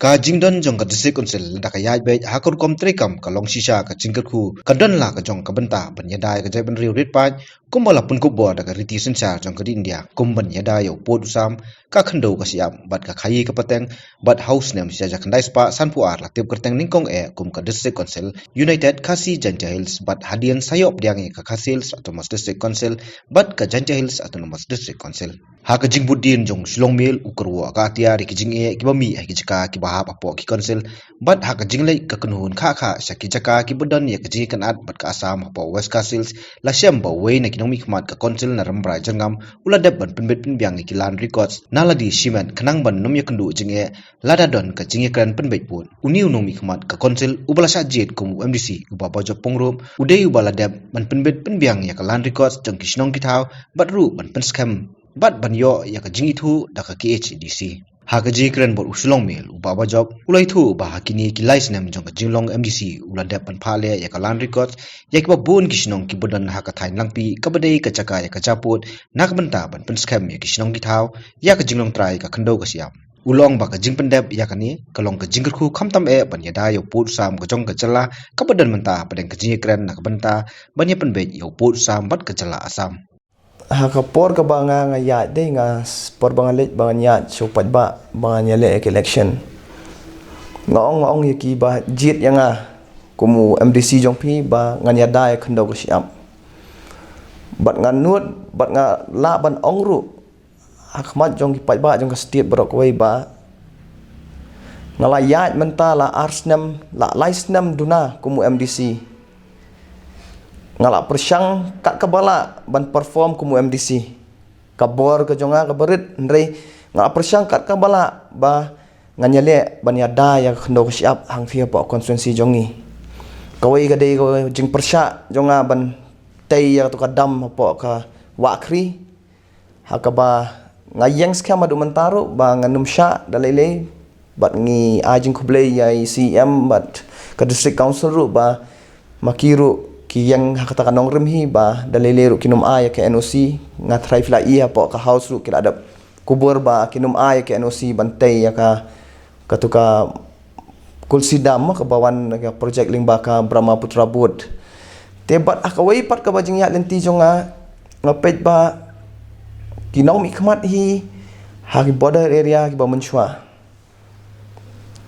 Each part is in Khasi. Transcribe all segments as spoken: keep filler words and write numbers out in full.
Ka jingdon jong ka District Council da ka ïaid beit ha ka rukom treikam ka long shisha ka jingkyrkhu, ka don la ka jong ka bynta ban ïada ïa ka jaitbynriew rit paid, kumba la pynkup bor da ka riti synshar jong ka ri India kum ban ïada ïa u pud u sam, ka khyndew ka shyiap bad ka khaïi ka pateng. Bad ha u snem shi hajar khyndai spah sanphew ar la tip kyrteng nyngkong eh kum ka District Council United Khasi Jaintia Hills, bad hadien sa ïoh pdiang ïa ka Khasi Hills Autonomous District Council bad ka Jaintia Hills Autonomous District Council. Ha ka jingbud dien jong u Shillong Mail, u kyrwoh ka atiar ïa ki jingeh kiba mih ha ki jaka kiba hap hapoh ki council, bad ha ka jingleit ka kynhun kha kha sha ki jaka kiba don ïa ka jingïakynad bad ka Assam hapoh West Khasi Hills, la shem ba uwei na ki nongmihkhmat ka council na Rambrai Jyrngam u la dep ban pynbit pynbiang ïa ki land records na lade shimet khnang ban ym ïakynduh jingeh lada don ka jingïakren pynbeit pud. Une u nongmihkhmat ka council uba la shah jied kum u M D C, u Bah Bajop Pyngrope, u dei uba la dep ban pynbit pynbiang ïa ka land records jong ki shnong ki thaw, bad ruh ban pynskhem bad ban ïoh ïa ka jingithuh da ka K H A D C. Ha ka jingïakren bad u Shillong Mail, u Bah Bajop u la ïathuh ba ha kine ki lai snem jong ka jinglong M D C u la dep ban phah leh ïa ka land records ïa kiba bun ki shnong kiba don ha ka thaiñ Langpih, kaba dei ka jaka ïa ka japud na ka bynta ban pynskhem ïa ki shnong ki thaw ïa ka jinglong trai ka khyndew ka shyiap. U la ong ba ka jingpyndep ïa kane ka long ka jingkyrkhu khamtam eh ban ïada ïa u pud u sam ka jong ka jylla, kaba don mynta hapdeng ka jingïakren na ka bynta ban ïapynbeit ïa u pud u sam bad ka jylla Assam. Ha ka por kaba nga, nga ïaid, dei nga s-, por ba nga leit ba ngan ïaid sha u paidbah ba ngan ïaleh ïa ka election, nga ong, nga ong ïa kiba jied ïa nga kum u M D C jong phi ba ngan ïada ïa ka khyndew ka shyiap. Bad nga nud, bad nga lah ban ong ruh ha khmat jong ki paidbah jong ka state baroh kawei ba nga la ïaid mynta la ar snem, la lai snem duna kum u M D C. Nga la pyrshang kat kaba lah ban perform kum u M D C. Ka bor ka jong nga kaba rit, hynrei nga la pyrshang kat kaba lah ba ngan ïaleh ban ïada ïa ka khyndew ka shyiap hangtei hapoh constituency jong ngi. Kawei ka dei ka jingpyrshah jong nga ban tei ïa katu ka dam hapoh ka Wahkhri. Ha kaba nga ïeng skhem haduh mynta ruh ba ngan ym shah da lei lei, bad ngi ai jingkhublei ïa i C E M bad ka District Council ruh ba ma ki ruh ki ïeng ha kata ka nongrim hi ba da lei lei ruh kin ym ai ïa ka N O C. Nga tharai phi la i hapoh ka House ruh ki la dep kubur ba kin ym ai ïa ka N O C ban tei ïa ka, katu ka Kulsi Dam, kaba wan ka project lyngba ka Brahmaputra Board. Te bad ha kawei pat kaba jingïaid lynti jong nga, nga peit ba ki nongmihkhmat hi ha ki border area kiba mynshuwa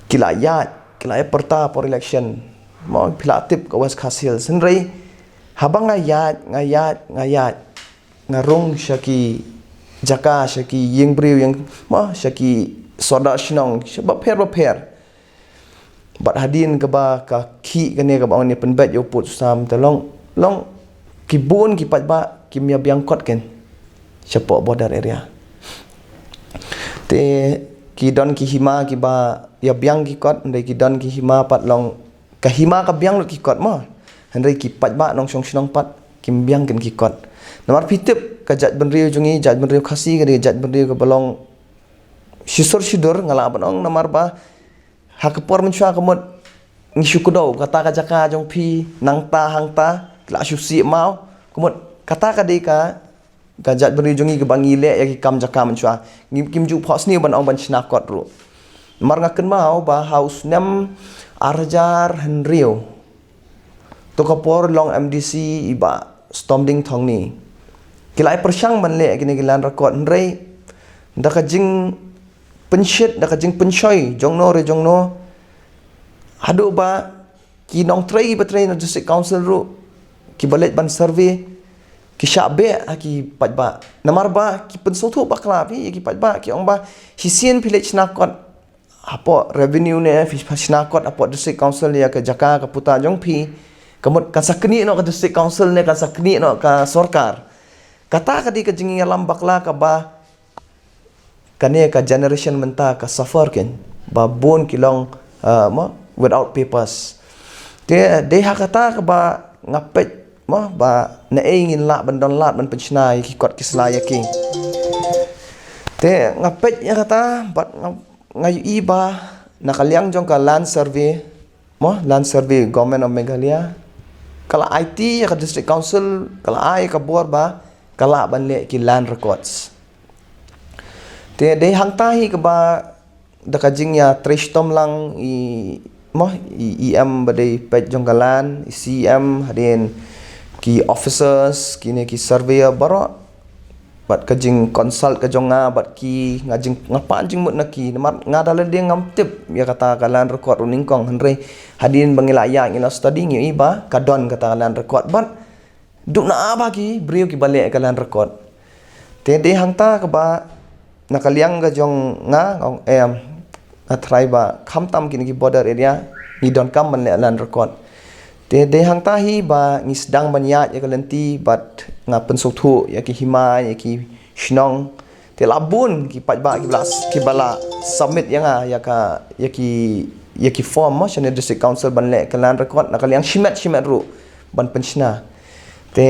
ki la ïaid, ki la ïa pyrta por election. Mo, phi la tip ka West Khasi Hills, hynrei haba nga ïaid, nga ïaid, nga ïaid, nga rung sha ki jaka, sha ki ïing briew, ïing, mo, sha ki sordar shnong, sha bapher bapher. Bad hadien kaba ka khih kane kaba ong ne pynbeit ïa u pud u sam te long, long ki bun ki paidbah kim ïa biang kot ken shapoh border area. Te ki don ki hima kiba ïa biang ki kot, hynrei ki don ki hima pat long ka hima ka biang lut ki kot mo, hynrei ki paidbah nongshong shnong pat kim biang ken ki kot. Namar phi tip ka jaitbynriew jong ngi, jaitbynriew Khasi ka dei jaitbynriew kaba long shisur shidur, nga lah ban ong, namar ba ha ka por mynshuwa ka mut ngi shu kdew kata ka jaka jong phi, nangta hangta ki la shu sih maw, ka mut kata ka dei ka, ka jaitbynriew jong ngi kaba ngi leh ïa ki kam jaka mynshuwa. Ngi kim ju phohsniew ban ong ban shna kot ruh. Namar nga kynmaw ba ha u snem ar hajar hynriew, to ka por long M D C i Bah Stomding Thongni, ki la ïa pyrshang ban leh kine ki land record, hynrei da ka jingpynshit, da ka jingpynshoi jongno re jongno, haduh ba ki nongtrei ba trei na District Council ruh kiba leit ban survey ki shah beh ha ki paidbah. Namar ba ki pynsngewthuh bakla phi ïa ki paidbah, ki ong ba shisien phi leit shna kot hapoh revenue ne phi shna kot hapoh District Council ïa ka jaka ka puta jong phi, ka mut kan sa knieh noh ka District Council ne kan sa knieh noh ka sorkar. Kata ka dei ka jingïalam bakla kaba kane ka generation mynta ka suffer ken, ba bun ki long, uh, mo, without papers. Te dei ha kata kaba nga peit mo ba naei ngin lah ban don lad ban pynshna ïa ki kot ki sla ïa ki. Te nga peit ïa kata bad nga, nga ïohi ba na ka liang jong ka Land Survey, mo, Land Survey Government of Meghalaya, ka la aiti ïa ka District Council, ka la ai ka bor ba ka lah ban leh ki land records. Te dei hangta hi kaba da ka jingïatrei shitom lang i, mo, i EM ba dei peit jong ka land, i CEM, hadien ki officers, kine ki surveyor baroh, bad ka jingconsult ka jong nga bad ki, nga jing, nga pan jingmut na ki, namar nga da lade ngam tip ïa kata ka land record ruh nyngkong, hynrei hadien ba ngi la ïaid, ngi la study, ngi ïohi ba ka don kata ka land record, bad duna ba ki briew kiba leh ka land record. Te dei hangta kaba na ka liang ka jong nga, nga ong, em, nga tharai ba khamtam kine ki border area ngi donkam ban leh land record. Te dei hangta hi ba ngi sdang ban ïaid ïa ka lynti bad nga pynsngewthuh ïa ki hima, ïa ki shnong. Te la bun ki paidbah kiba la, kiba la submit ïa nga ïa ka, ïa ki, ïa ki form, mo, shane District Council ban leh ka land record na ka liang shimet shimet ruh ban pynshna. Te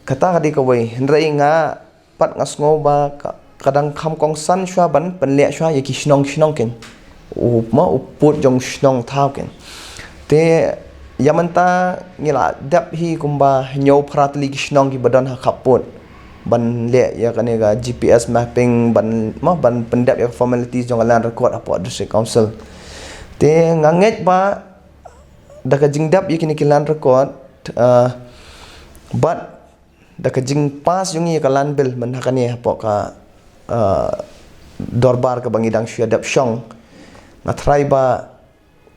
kata ka dei kawei, hynrei nga pat nga sngew ba ka, ka dang kham kongsan shuwa ban pynleh shuwa ïa ki shnong shnong kin. U, mo, u pud jong shnong thaw kin. Te ïa mynta ngi la dep hi kumba hynñiew phra tylli ki shnong kiba don ha khappud ban leh ïa kane ka GPS mapping, ban, mo, ban pyndep ïa ka formalities jong ka land record hapoh District Council. Te nga ngeit ba da ka jingdep ïa kine ki land record, uh, bad da ka jingpass jong ngi ïa ka land bill mynta kane hapoh ka, uh, dorbar kaba ngi dang shu ïa dep shong, nga tharai ba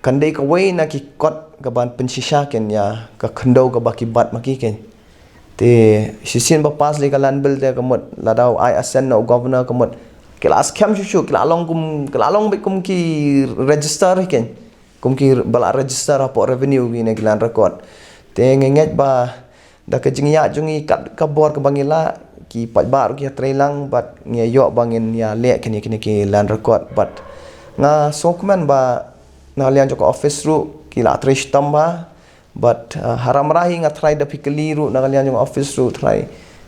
kan dei kawei na ki kot kaba pynshisha kin ïa ka khyndew kaba ki bat ma ki kin. Te shisien ba pass lei ka land bill te ka mut lada u ai assent na u governor ka mut ki la skhem shuh shuh, ki la long kum, ki la long beit kum ki register kin. Kum ki ba la register hapoh revenue kine ki land record. Te nga ngeit ba da ka jingïaid jong ngi kat ka bor kaba ngi la, ki paidbah ruh ki ïatrei lang bad ngi ïoh ba ngin ïa leh kine, kine ki land record bad nga sngewkmen ba na ka liang jong ka office ruh ki la trei shitom bha bad, uh, ha Rambrai hi nga tharai da phi kylli ruh na ka liang jong ka office ruh tharai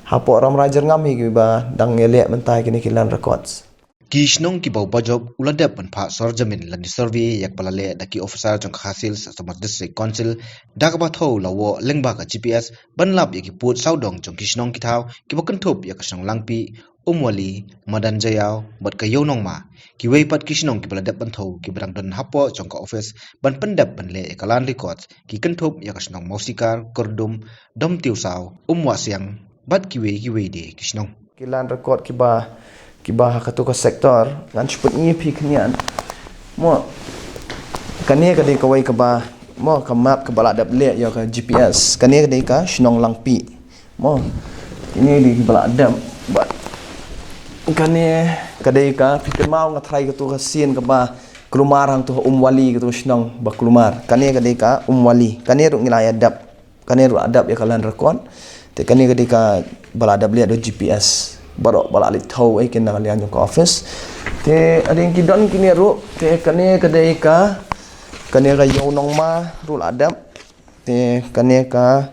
hapoh Rambrai Jyrngam hi kiba dang ïa leh mynta kine ki land records. Ki shnong kiba u Bajop u la dep ban phah sorjamin lane survey ïa kaba la leh da ki officer jong ka Khasi Hills Autonomous District Council da kaba thew la woh lyngba ka GPS ban lap ïa ki pud sawdong jong ki shnong ki thaw kiba kynthup ïa ka shnong Langpih, Umwali, Madan Jaiaw bad ka Ïew Nongma. Kiwei pat ki shnong kiba la dep ban thew kiba dang don hapoh jong ka office ban pyndep ban leh ïa ka land records ki kynthup ïa ka shnong Mawsikar, Kyrdum, Domtiewsaw, Umwahsiang bad kiwei kiwei de ki shnong. Ki land record kiba, kiba ha katu ka sector ngan shu pyni ïa phi khyndiat. Mo, kane ka dei kawei kaba, mo, ka map kaba la dep leh ïa ka GPS. Kane ka dei ka shnong Langpih. Mo, kine dei kaba la dep. Bad kane ka dei ka, phi kynmaw nga tharai katu ka sien kaba kulmar hangtu ha Umwali katu ka shnong ba kulmar. Kane ka dei ka Umwali. Kane ruh ngi la ïa dep. Kane ruh la dep ïa ka land record. Te kane ka dei kaba la dep leh da u GPS. Baroh ba la leit thew ei kin na ka liang jong ka office. Te hadien ki don kine ruh, te kane ka dei ka, kane ka Ïew Nongma ruh la dep. Te kane ka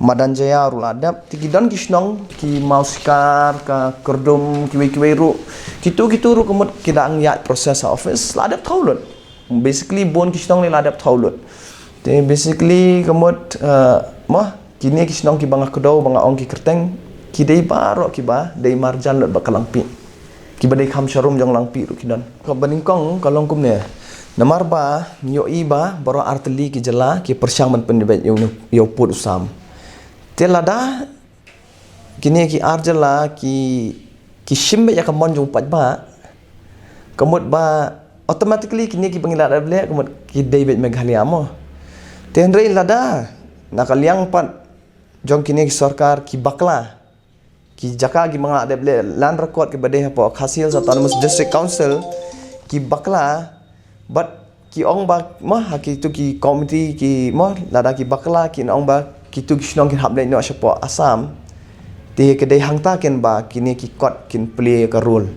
Madan Jaiaw ruh la dep. Te ki don ki shnong, ki Mawsikar, ka Kyrdum, kiwei kiwei ruh. Kitu kitu ruh ka mut ki dang ïaid process ha office. La dep thew lut. Basically bun ki shnong ne la dep thew lut. Te basically ka mut, uh, mo, kine ki shnong kiba nga kdew ba nga ong ki kyrteng, ki dei baroh kiba dei marjan lut bad ka Langpih. Kiba dei kham sharum jong Langpih ruh ki don. Kaba nyngkong ka long kumne. Namar ba ngi ïohi ba baroh artylli ki jylla ki pyrshang ban pynbeit ïa u, ïa u pud u sam. Te lada kine ki ar jylla ki, ki shim beit ïa ka mon jong u paidbah, ka mut ba automatically kine kiba ngi la dep leh ka mut ki dei beit Meghalaya mo. Te hynrei lada na ka liang pat jong kine ki sorkar ki bakla, ki jaka kiba ngi la dep leh land record kiba dei hapoh Khasi Hills Autonomous District Council ki bakla, bad ki ong ba, mo, ha kitu ki committee ki, mo, lada ki bakla kin ong ba kitu ki shnong kin hap leit noh shapoh Assam. Te ka dei hangta kin ba kine ki kot kin play ka role.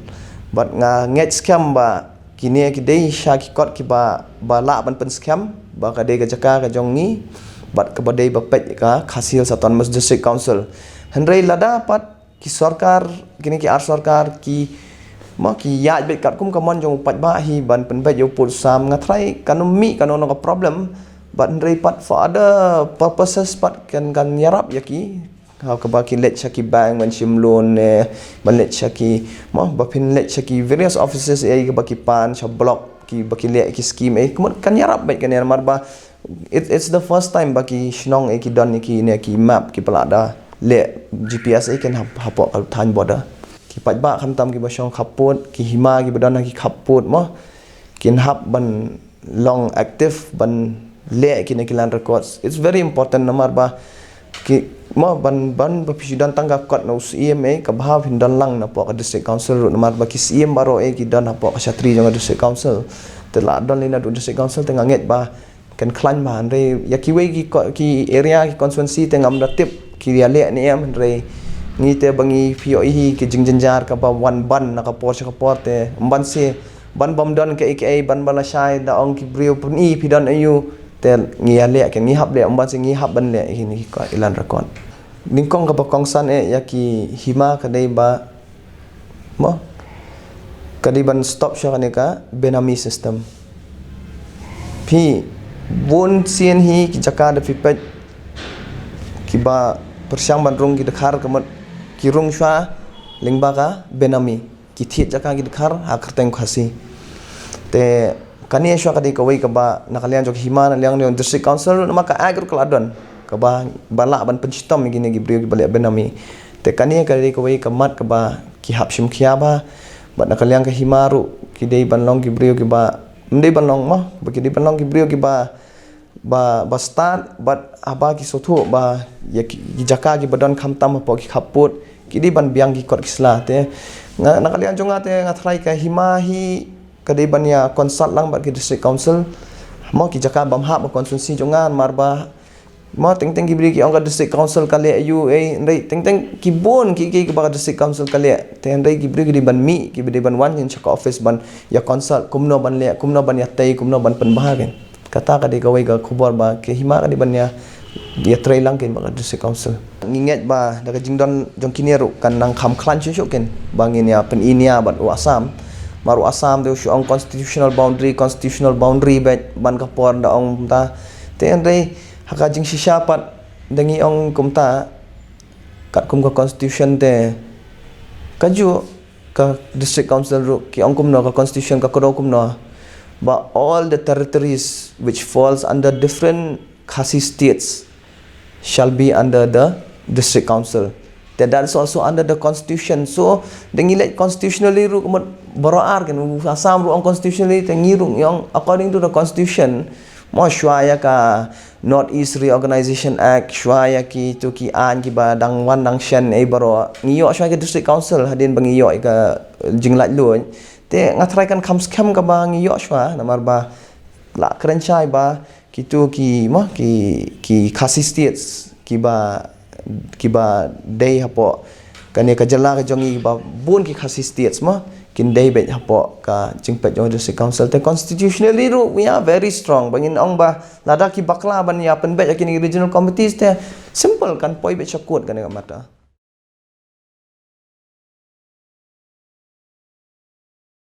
Bad nga ngeit skhem ba kine ki dei sha ki kot kiba, ba lah ban pynskhem ba ka dei ka jaka ka jong ngi bad kaba dei ba peit ka Khasi Hills Autonomous District Council. Hynrei lada pat ki sorkar, kine ki ar sorkar ki, mo, ki ïaid beit katkum ka mon jong u paidbah hi ban pynbeit ïa u pud u sam, nga tharai kan ym mih kano kano ka problem. Bad hynrei pat for other purposes pat kan, kan ïarap ïa ki. Ha kaba ki leit sha ki bank ban shim loan ne, ban leit sha ki, mo, ba phin leit sha ki various offices ïa kaba ki pan sha block. Ba ki leh ki scheme ei, ka mut kan ïarap beit kane namar ba it, it's the first time ba ki shnong ei ki don ïa kine ki map kiba la da leh G P S ei kin hap, hapoh ka thaiñ border. Ki paidbah khamtam kiba shong khappud, ki hima kiba don ha ki khappud mo, kin hap ban long active ban leh kine ki land records. It's very important namar ba ki mo ban, ban ba phi shu don tang ka kot na u Syiem ei, ka bha phin don lang napoh ka District Council ruh namar ba ki Syiem baroh ei ki don hapoh ka shatri jong ka District Council. Te la don lei naduh District Council te nga ngeit ba kan khlaiñ bha, hynrei ïa kiwei ki ko-, ki area, ki constituency te ngam da tip ki ïaleh ne em, hynrei ngi te ba ngi, phi ïohi ki jingjynjar kaba wan ban na ka por sha ka por te ym ban se ban bym don kaei kaei, ban ba lashai da ong ki briew, pyn-i phi don aïu, te ngi ïaleh, kin ngi hap leh, ym ban se ngi hap ban leh ïa kine ki ko-, i land record. Nyngkong kaba kongsan eh ïa ki hima ka dei ba mo, ka dei ban stop shuwa kane ka benami system. Phi, bun sien hi ki jaka da phi peit kiba pyrshang ban rung ki dkhar, ka mut ki rung shuwa lyngba ka benami, ki thied jaka ki dkhar ha kyrteng Khasi. Te kane shuwa ka dei kawei kaba na ka liang jong ki hima, na liang jong District Council ruh namar ka Act ruh ka la don kaba, ba lah ban pynshitom ïa kine ki briew kiba leh benami. Te kane ka dei kawei ka mat kaba ki hap shim khia bha. Bad na ka liang ka hima ruh ki dei ban long ki briew kiba, ym dei ban long mo, ba ki dei ban long ki briew kiba, ba, ba stad, bad haba ki sngewthuh ba ïa ki, ki jaka kiba don khamtam hapoh ki khappud, ki dei ban biang ki kot ki sla. Te nga, na ka liang jong nga te nga tharai ka hima hi ka dei ban ïa consult lang bad ki District Council. Mo, ki jaka bym hap ha constituency jong nga namar ba mo, teng teng ki briew ki ong ka District Council ka leh aïu ei, hynrei teng teng ki bun ki, ki, kiba ka District Council ka leh. Te hynrei ki briew ki dei ban mih, kiba dei ban wan kin sha ka office ban ïa consult kumno ban leh, kumno ban ïatei, kumno ban pynbha kein. Kata ka dei kawei ka khubor ba ka hima ka dei ban ïa, ïatrei lang kein bad ka District Council. Ngi ngeit ba da ka jingdon jong kine ruh kan nang kham khlaiñ shuh shuh kein ba ngin ïa pyn-i nia bad u Assam. Namar u Assam te u shu ong constitutional boundary, constitutional boundary beit, man ka por da ong mynta. Te hynrei ha ka jingshisha pat da ngi ong kumta, katkum ka constitution te kajuh ka District Council ruh ki ong kumno, ka constitution ka kdew kumno, ba all the territories which falls under different Khasi states shall be under the District Council. That, that is also under the constitution. So da ngi leh constitutionally ruh ka mut baroh ar kein, u Assam ruh ong constitutionally, te ngi ruh ngi ong according to the constitution. Mo, shuwa ïa ka North East Reorganization Act, shuwa ïa kitu ki aiñ kiba dang wan dang shen ei baroh, ngi ïoh shuwa ïa ka District Council hadien ba ngi ïoh ïa ka jinglaitluid. Te nga tharai kan kham skhem kaba ngi ïoh shuwa namar ba la kren shai ba kitu ki, mo, ki, ki Khasi states kiba, kiba dei hapoh kane ka jylla ka jong ngi, ba bun ki Khasi states mo kin dei beit hapoh ka jingpeit jong District Council. Te constitutionally ruh we are very strong. Ba ngin ong ba lada ki bakla ban ïa pynbeit ïa kine ki regional committees te simple, kan poi beit sha court kane ka matter.